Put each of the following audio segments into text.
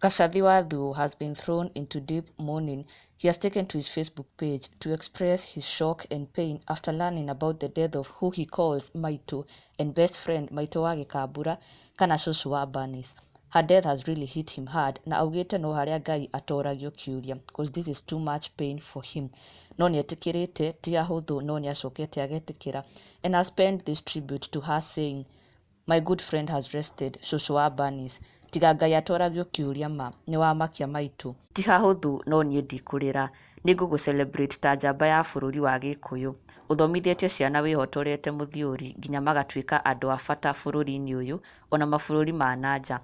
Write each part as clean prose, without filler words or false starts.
Gachathi Wathuũ has been thrown into deep mourning. He has taken to his Facebook page to express his shock and pain after learning about the death of who he calls Maitũ and best friend Maitũ wa Gĩkambura kana cũcũ wa Bernice. Her death has really hit him hard na augĩte no harĩa Ngai atoragio kĩũria cause this is too much pain for him. No nĩetĩkĩrĩte ti ahũthũ no nĩacokete agetĩkĩra and has penned this tribute to her saying, "My good friend has rested, cũcũ wa Bernice. Tiga Ngai atoragio kĩũria ma, nĩwamakia maitũ. Ti hahũthũ no niĩ ndikũrĩra. Nĩngũgũ celebrate ta njamba ya bũrũri wa Gĩkũyũ. Ũthomithĩtie ciana wĩhotorete mũthiori nginya magatuĩka andũ a bata bũrũri-inĩ ũyũ ona mabũrũri ma na nja.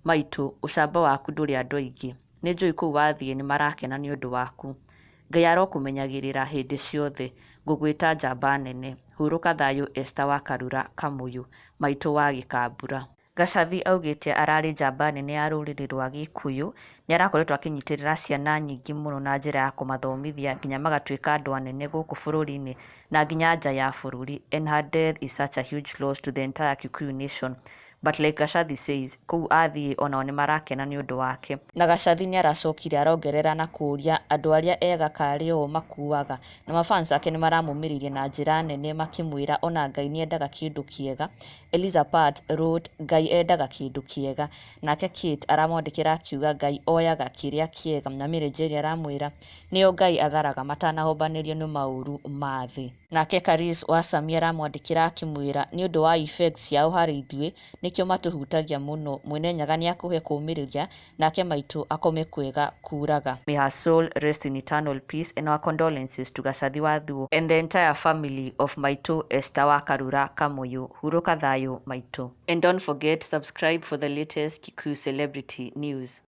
Maitũ, ũcamba waku ndũrĩ andũ aingĩ. Nĩnjũĩ kũu wathiĩ nĩmarakena nĩũndũ waku. Ngai arokũmenyagĩrĩra hĩndĩ ciothe. Ngũgwĩta njamba nene. Hurũka thayũ Esther wa Karura Kamũyũ, maitũ wa Gĩkambura." Gachathi augĩte ararĩ njamba nene ya rũrĩrĩ rwa Gĩkũyũ, nĩarakoretwo akĩnyitĩrĩra ciana nyingĩ mũno na njĩra ya kũmathomithia nginya magatuĩka andũ anene gũkũ bũrũri-inĩ na nginya nja ya bũrũri, and her death is such a huge loss to the entire Kikuyu nation. But like Gachathi says, kũu athiĩ onao nĩmarakena nĩ ũndũ wake. Na Gachathi nĩaracokire arongerera na kũũria andũ arĩa ega karĩ o makuaga, na mafans ake nĩmaramũmĩrĩirie na njĩra nene makĩmwĩra ona Ngai nĩendaga kĩndũ kĩega. Eliza Pat wrote, "Ngai endaga kĩndũ kĩega." Nake Kate aramwandĩkĩra akiuga Ngai oyaga kĩrĩa kĩega, na Mary Njeri aramwĩra nĩo Ngai atharaga matanahombanĩrio nĩ maũru ma thĩ. Nake Caris wa Sami aramwandĩkĩra akĩmwĩra nĩ ũndũ wa effects ciao harĩ ithuĩ nĩkĩo matũhutagia mũno. Mwene Nyaga nĩakũhe kũũmĩrĩria nake maitũ akome kwega kuraga. May her soul rest in eternal peace and our condolences to Gachathi Wathuũ and the entire family of Maitũ Esther wa Karura Kamũyũ. Hurũka thayũ maitũ. And don't forget subscribe for the latest Kikuyu celebrity news.